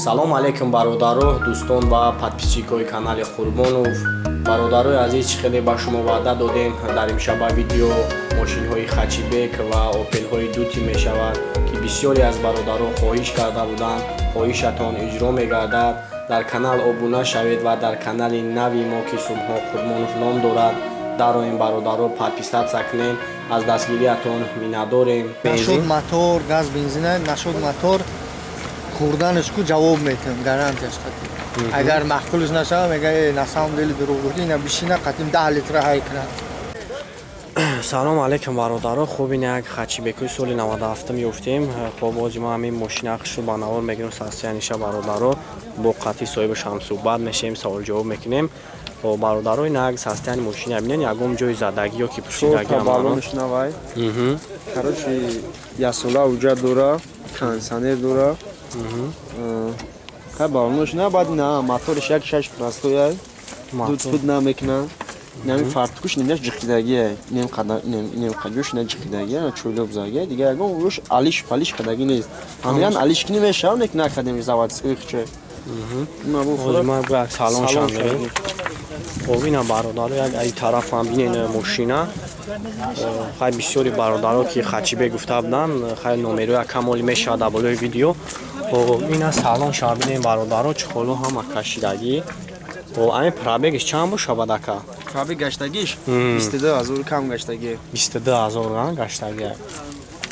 Салом алейкум, бародаро, дӯстон ва подписчикои канали Қурбонов. Бародарои азиз, чӣ хеле ба шумо ваъда додем, дар имшаба видео мошинҳои хэтчбек ва опелҳои дути мешавад, ки бисёре аз бародаро хоҳиш карда буданд. Хоҳишатон иҷро мегардад. Дар канал обуна шавед ва дар канали нави мо, ки Субҳон Қурбонов ном дорад, дароем, бародаро, подписаться кунем. Аз дастгириятон миннатдорем. Нашуд мотор, газ, бензина, нашуд мотор хӯрданаш ку, ҷавоб метиҳам, гарантияш қатӣ. Агар маъқулш нашава, мега: «Э, на самом деле дурӯғ гуфтӣ». Ина бишина, қатим 10 литра ҳай кунад. Салом алейкум, бародаро. Хуб, ин як хэтчбекои соли 97 ёфтем. Хоб, ози мо ҳамин мошина хушрӯ ба навор мегирем, состояниеша, бародаро. Бо қатъи соҳибаш ҳам суҳбат мешем, саволҷавоб мекунем. Хоб, бародаро, ин як состояние мошина бинен, ягон ҷои задагӣ ё ки пӯшидагӣ. Балонш навай. Короче, яксола ҳуҷҷат дора, кондиционер дора. Хай, балонош на, баъд на, моториш 1,6 простой, дуд фуд намекуна. Инами фартукуш инаш ҷиқидагия, инем қадар, инем қаҷош ина ҷиқидагия, чӯлоб загия, дига ягон рӯш алиш палиш кадагӣ нест. Ҳамян алиш кини мешава, нек накардем заводской хче. Як салон шам. Хоб, ина, бародаро, як ай тарафам бинен мошина. Хай, бисёри бародаро, ки хэтчбек гуфта буданд, хай, номеро якам оли мешавад дар болои видео. Хоб, ина салон шава бинен, бародаро, чехоло ҳама кашидагӣ. Хоб, ами пробегиш чанд бошавад, ака? Пробег гаштагиш 22 000 кам гаштагӣ. 22 000 гаштагӣ.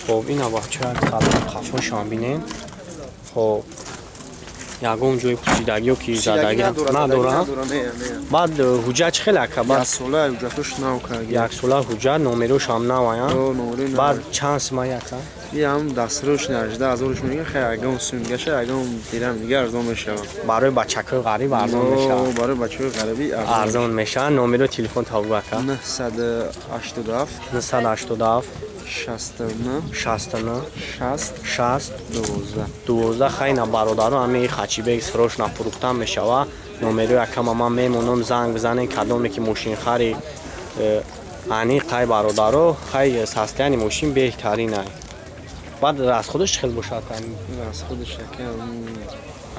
Хоб, ина, бача, як салон қафошам бинен. Хоб, ягон ҷои пӯсидагӣ ё ки задагӣ надора. Баъд ҳуҷҷат чӣ хеле, ака? Яксола ҳуҷҷатош нав кард. Яксола ҳуҷҷат, номерошам навая. Баъд чанд сима, яка? Ям дастрош 18 000 мега, хай, ягон сум гаша, ягон дирам дига арзон мешавад. Барои бачакҳои ғариб арзон мешавад. Барои бачаҳои ғарибӣ. Арзон мешавад. Номеро телефон табу, ака. 987. 987. 69. 69. 60. 60. 12. 12. Хайна, бародаро, ҳамин хэтчбек срочно фурӯхтан мешава. Номеро якама ман мемонам, занг бизанен, кадоме ки мошинхари аниқ. Хай, бародаро, хай, состояние мошин беҳтарин ай. Баъд расходаш чӣ хел бошад? Расходаш якам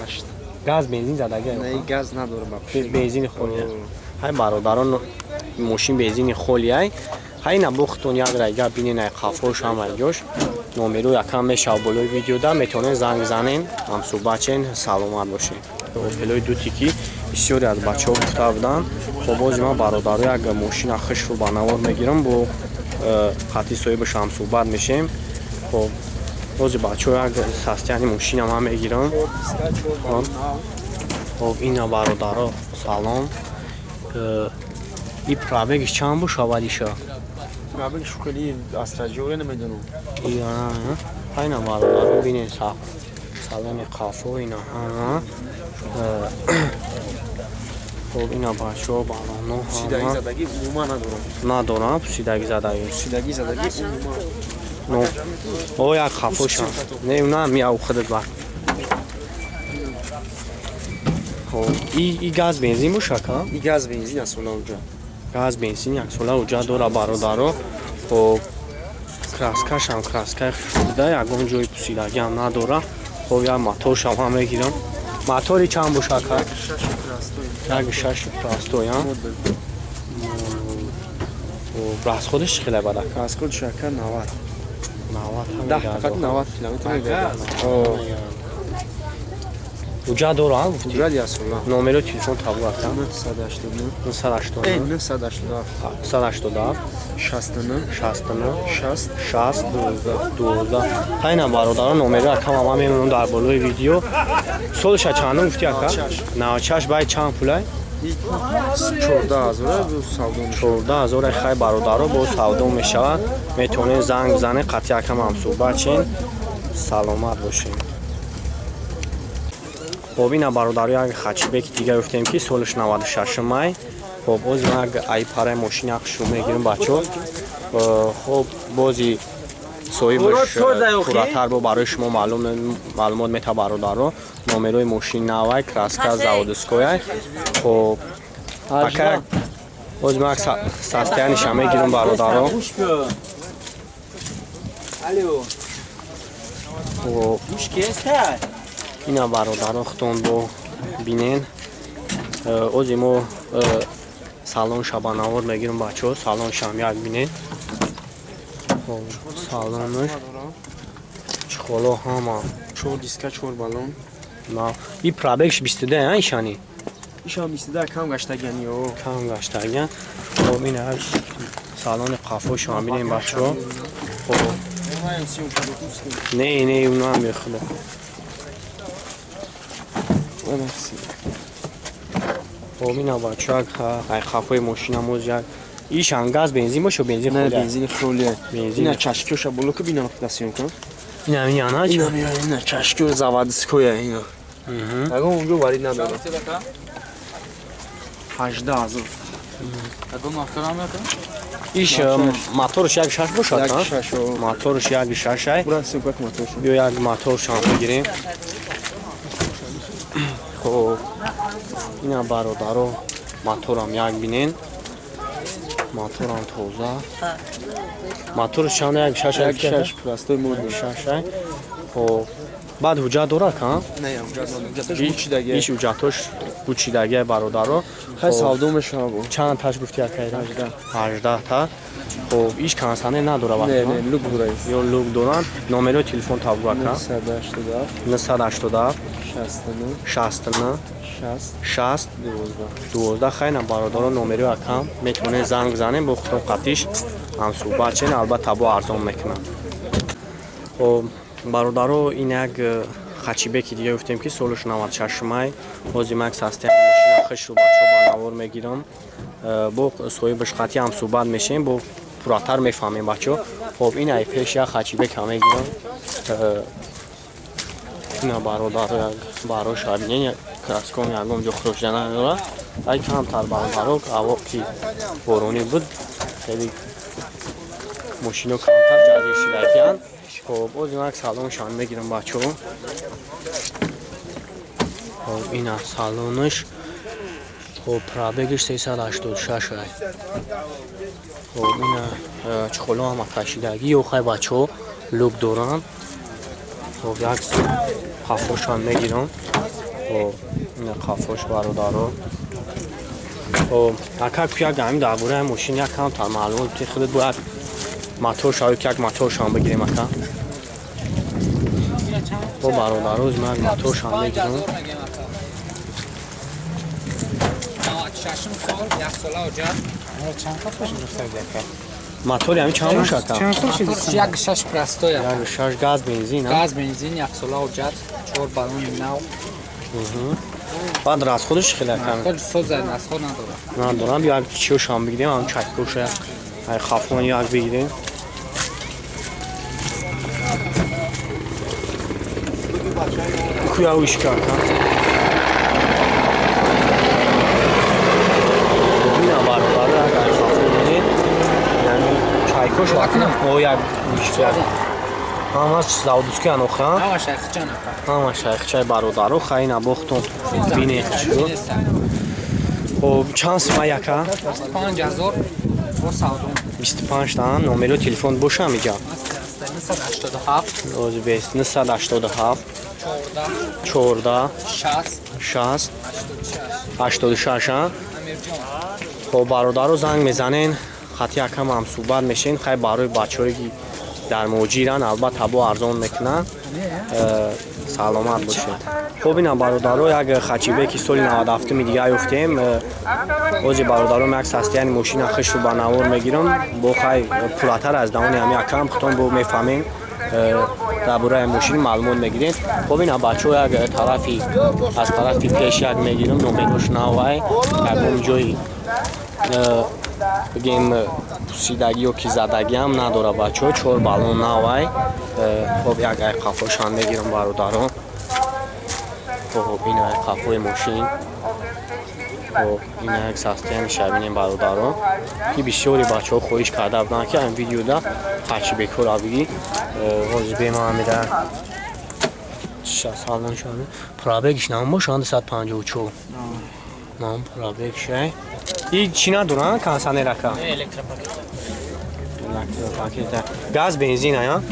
8. Газ, бензин задаги? Не, газ надорам. Бензини холи. Хай, бародарон, мошин бензини холи ай. Хай, ина бухтон, як райга бинен, ай қафош, ҳама ҷош. Номеро якам мешав болои видеода, метавонед занг занен, ҳамсӯҳбат шен. Саломат бошед. Опелои дути, ки бисёре аз бачаҳо гуфта буданд. Хоб, бози ман, бародаро, як мошина хушрӯ ба навор мегирам, бо қатъи соҳибаш ҳамсӯҳбат мешем. Хоб, бози, бачаҳо, як состояние мошина ман мегирам. Хоб, ина, бародаро, салом. И пробегиш чанд бошавад иша? Пробегиш хеле астраҷоре намедонам. Айна, бародаро, бинен, салони қафо ина ҳама. Хоб, ина, бачаҳо, балоно. Пусидагӣ, задагӣ умуман надорам. Надорам пусидагӣ, задагӣ? Пусидагӣ, задагӣ умуман. О, як қафошам не, на миау худат бар. Хоб, и газ, бензин боша, ка? И газ, бензин, яксола ҳуҷҷат. Газ, бензин, яксола ҳуҷҷат дора, бародаро. Хоб, краскашам краскаи хушбуда, ягон ҷои пусидагиам надора. Хоб, як моторшам ҳам мегирам. Мотори чанд боша, ка? 1,6 простой. Расходаш чӣ хеле бад, ака? Расходш, ака, 90. 90? 10, фақат 90 километр мегардад. Ҳуҷҷат дора, гуфтӣ? Ҳуҷҷат яксола. Номеро телефон табу, ака. 989. 989. 987. 987. 69. 69. 60. 60. 12. 12. Хайна, бародарон, номеро акам ама мемонам дар болои видео. Солша чандум гуфтӣ, ака? 96. Бай, чанд пулай? 14 000, савдо. 14 000. Хай, бародаро, бо савдо мешавад, метавонед занг бизанед, қатъи акам ҳамсӯҳбат шен. Саломат бошед. Хоб, ина, бародаро, як хэтчбеки дига ёфтем, ки солаш 96 май. Хоб, боз як ай параи мошини ақшро мегирем, бачо. Хоб, бози соҳибаш пурратар бо барои шумо маълумот мета. Бародаро, номерои мошин навай, краска заводскояй. Хоб, ака, боз ман як состояниеша мегирам, бародаро. Хоб. Ина бародарон, худтон бо бинен. Ози мо салон шабанавор мегирем, бачаҳо, салон шам як бинен. Хоб, салонаш чхоло ҳама. Чор диска, чор баллон. На, и пробегш 22, а ишани? Ишам 22, кам гаштагиан ё. Кам гаштагиан. Хоб, ина салони қафо шума бинем, бачаҳо. Хоб, не, не, унам бехудо. Хоб, ина бачаҳо, ай қафои мошина моз як ишан газ бензин боша, бензин Не, холия? Бензини холия. Бензин. Ина чашкиоша боло ки бинам, дастиён кун. Ина ина Ина ина чашкио заводскоя ина. Ягон унҷо варид надорад. 18 000. Иш моторш як шаш бошад? Як А? шаш, о. Моторш як шаш ай. Бура съёмка моторшо. Биё, як моторшам бигирем. Хоб, ина бародаро, моторам як бинен, моторам тоза. Моторш чанд, як шаш? Як шаш, простой модел. Шаш ай. Хоб, баъд ҳуҷҷат дорад ка? Не, ҳуҷҷат надорад. Ҳуҷҷаташ гучидаги. Иш ҳуҷҷатош гучидагиай, бародаро. Хай, Хоб, савдо мешава бо. Чанд таш гуфти, акайра? 18. 18 та. Хоб, иш консанер надора? Не, Вақт не, люк дора. ё люк доранд. Номерои телефон табгӯ, ака. 987 987 69 69 60 60 12. 12. Хайна бародаро, номерои акам, метавонед занг занем, бо худтон қатиш ҳамсӯҳбат шен, албатта бо арзон мекунам. Хоб, бародаро, ин як хачибеки дига гуфтем, ки солаш 96 май. Ҳозир ман як состояни мошина хишру бачаҳо ба навор мегирам. Бо соҳибаш қатъи ҳамсӯҳбат мешем, бо пурратар мефаҳмем, бачаҳо. Хоб, ин ай пеш як хачибека мегирам. Ина бародаро, як бароша бинен, краском ягон ҷо хӯршида надорад. Ай камтар, бародаро, ҳаво ки боронӣ буд, хеле мошино камтар ҷазир шидагиянд. Хоб, боз як салоншам мегирам, бачаҳо. Хоб, ина салонаш. Хоб, пробегиш 386 ай. Хоб, ина чхоло ҳама кашидагӣ ё. Хай, бачаҳо, люк доранд. Хоб, як қафошам мегирам. Хоб, ина қафош, бародаро. Хоб, ака, як ҳамин дар бораи мошин як камтар маълумот бити худат, бояд мотор шавӣ, ки як моторшам бигирем, ака. Хоб, бародаро, ман як моторшам мегирам. Шашум сол, як сола ҳуҷҷат. Мотори ҳамин чанд бошад, ака? Як шаш, простой. Як шаш, газ бензин, а? Газ бензин, як сола ҳуҷҷат, чор баллони нав. Баъд расходаш хеле кам? Худ соза, расход надорад. Надорам. Як чиёшам бигирем, ҳам чайкоша, ай хафон як бигирем. Куя ушка, ака? Ина бародаро, як ай хафон бинед, яъни чайкош о як ушка, ҳамаш заводской аноха. Ҳама шайхчан, ака. Ҳама шайхчаи, бародаро. Хайна, бохтон бинед чиё. Хоб, чанд сума, яка? 5000, бо савдо. 25 та. Номерои телефон боша ҳамиҷа? 987 Ози бес 987 14 14 60 60 86. 86, а? Амирҷон. Хоб, бародаро, занг мезанен, хати якам ҳамсӯҳбат мешен. Хай, барои бачаҳое ки дар муҳоҷиранд, албатта бо арзон мекунанд. Саломат бошед. Хоб, ина бародаро, як хачибеки соли 97-ми дига ёфтем. Ози бародаром як состояни мошина хишру ба навор мегирам, бо хай пурратар аз давони ҳами акам худтон бо мефаҳмем, дар бораи мошин маълумот мегирем. Хоб, ина бачаҳо, як тарафи аз тарафи пеш як мегирам. Номерош навай, ягон ҷои бигем пусидагӣ ё ки задагиам надора, бачаҳо, чор баллон навай. Хоб, як ай қафошам мегирам, бародарон. Хоб, ин ай қафои мошин. Хоб, ин як состояни шабинем, бародарон, ки бисёри бачаҳо хоҳиш карда буданд, ки ҳамин видеода хачибекҳоро бигӣ. Ҳозир бемаамида салон шами пробегиш нам бошанд 154 нам пробегшай. И чӣ надоранд, кондиционер, ака? Электропакет. Электропакета. Газ бензин ая?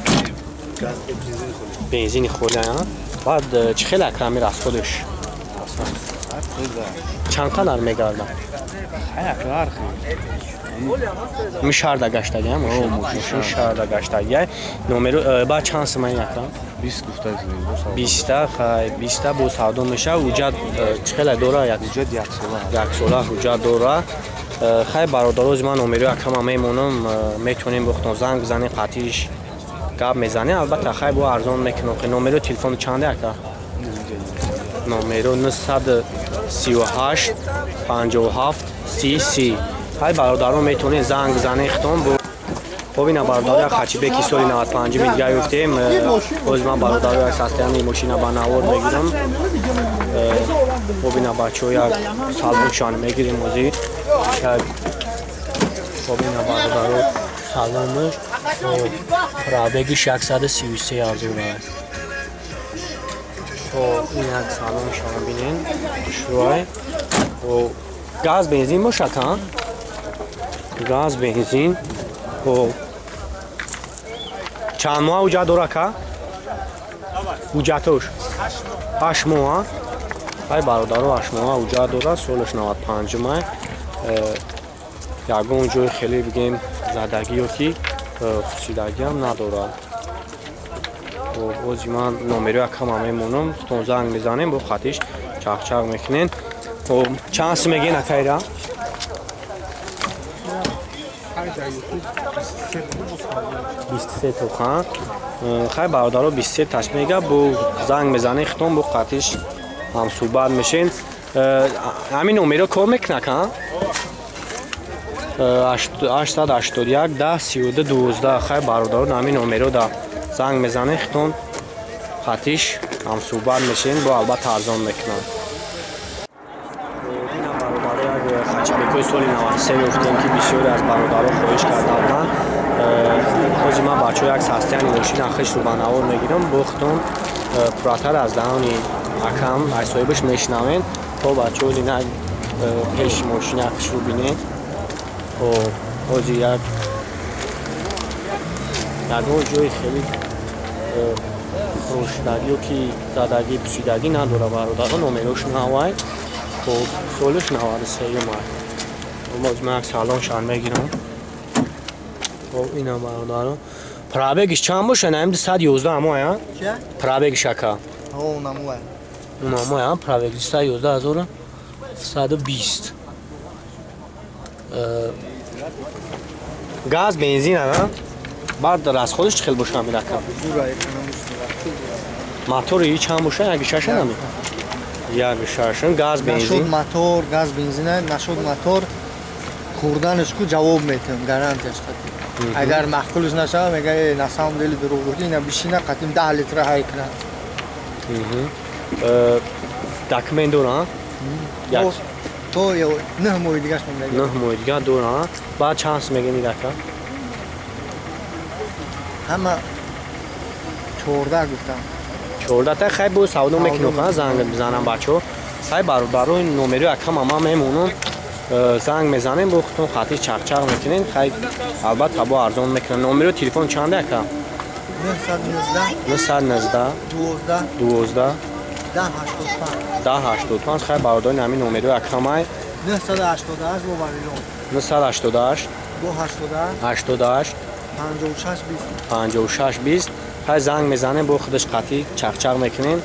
Бензини холи ая. Баъд чӣ хеле акрами расходш? Чанд қадар мегардад? Ми шаҳрда гаштагия мошин, шаҳрда гаштагия. Номеру баъд чанд сумаи акрам? 20 гуфта. 20-та, хай, 20-та бо савдо мешава. Ҳуҷҷат чӣ хеле дора? Ҳуҷҷат як сола. Як сола ҳуҷҷат дора. Хай бародарози ман, номеро якама мемонам, метавонем бохтон занг бизанем, қатиш гап мезанем. Албатта, хай, бо арзон мекунам. Номеро телефону чанде, ака? Номеро 938 57 30 30. Хай бародарон, метавонед занг бизанед хитон. Хоб, ина бародари, хатчбеки соли 95 дига ёфтем. Боз ман бародаро як состояние мошина ба навор мегирам. Хоб, ина бачаҳо, як салоншан мегирем озир. Хоб, ина бародаро, салонаш, пробегиш 133 ҳазор аст. Хоб, ин як салоншон бинен, хушрӯай. Газ бензин бошад, ҳа, газ бензин. Хоб, чанд моҳ ҳуҷҷат дора, ка? Ҳуҷҷатош 8 моҳ. Ай бародаро, 8 моҳа ҳуҷҷат дора, солаш 95-май. Ягон ҷои хеле бигем задагӣ ё ки хусидагиам надорад. Ози ман номеро якама мемонам, худтон занг мезанем, бо хатиш чақчақ мекунен. Чанд сум мегӯен, акайра? 23 тохан. Хай бародаро, 23 таш мега, бо занг мезанем, хитон бо қатиш ҳамсӯҳбат мешен. Ҳамин номеро кор мекунак, а? 881 10 32 12. Хай бародаро, ҳамин номеро да занг мезанем, хитон қатиш ҳамсӯҳбат мешен, бо албатта арзон мекунанд. Хатчбекҳои соли 93 ёфтем, ки бисёре аз бародаро хоҳиш карда буданд. Ҳозир ман бачаҳо як состояние мошина хишру ба навор мегирам, бо худтон пурратар аз даҳони акам, аз соҳибаш мешунавем. То бачаҳо ина пеши мошина хишру бинед. Ҳозир як ягон ҷои хеле хӯршидагӣ ё ки задагӣ, пусидагӣ надора бародаро. Номерош навай. Хоб, солиш 93-юм аст. Боз ман як салоншан мегирам. Хоб, ина бародаро, пробегиш чанд боша? Наим 211 амоя пробегиш, ака? Унамоя пробегиш 111120. Газ бензин ана. Баъд расходаш чӣ хел боша, амир ака? Мотори чанд боша? Яки шаша нами? Як шашын, газ бензин. Нашуд мотор, газ бензин, нашуд мотор хӯрданаш ку ҷавоб метиҳам, гарантияш қатӣ. Агар маъқулаш нашава, мега, э, на самом деле дурӯғ гуфтӣ, ина бишина, қатим 10 литра ҳай кунад. Документ дора? То 9 моҳи дигаш мемега. 9 моҳи дига дора. Баъд чанд сум мегӯем идака? Ҳама 14 гуфтам. 14 та. Хай, бо савдо мекунем, занг бизанам бачаҳо. Хай бародаро, номери акама ман мемонам, занг мезанем, бо худтон хати чақчақ мекунем. Хай, албатта, бо арзон мекунам. Номеро телефон чанде, ака? 919 919 12 12 10 85. 10 85. Хай бародари, ҳамин номеро акамай. 988 бо вавилон. 988 бо 88 88 56 20. 56 20. Хай, занг мезанем, бо худаш қатъӣ чақчақ мекунем.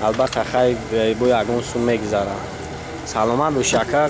Албатта, хай, бо ягон сум мегузара. Саломат боши, ака.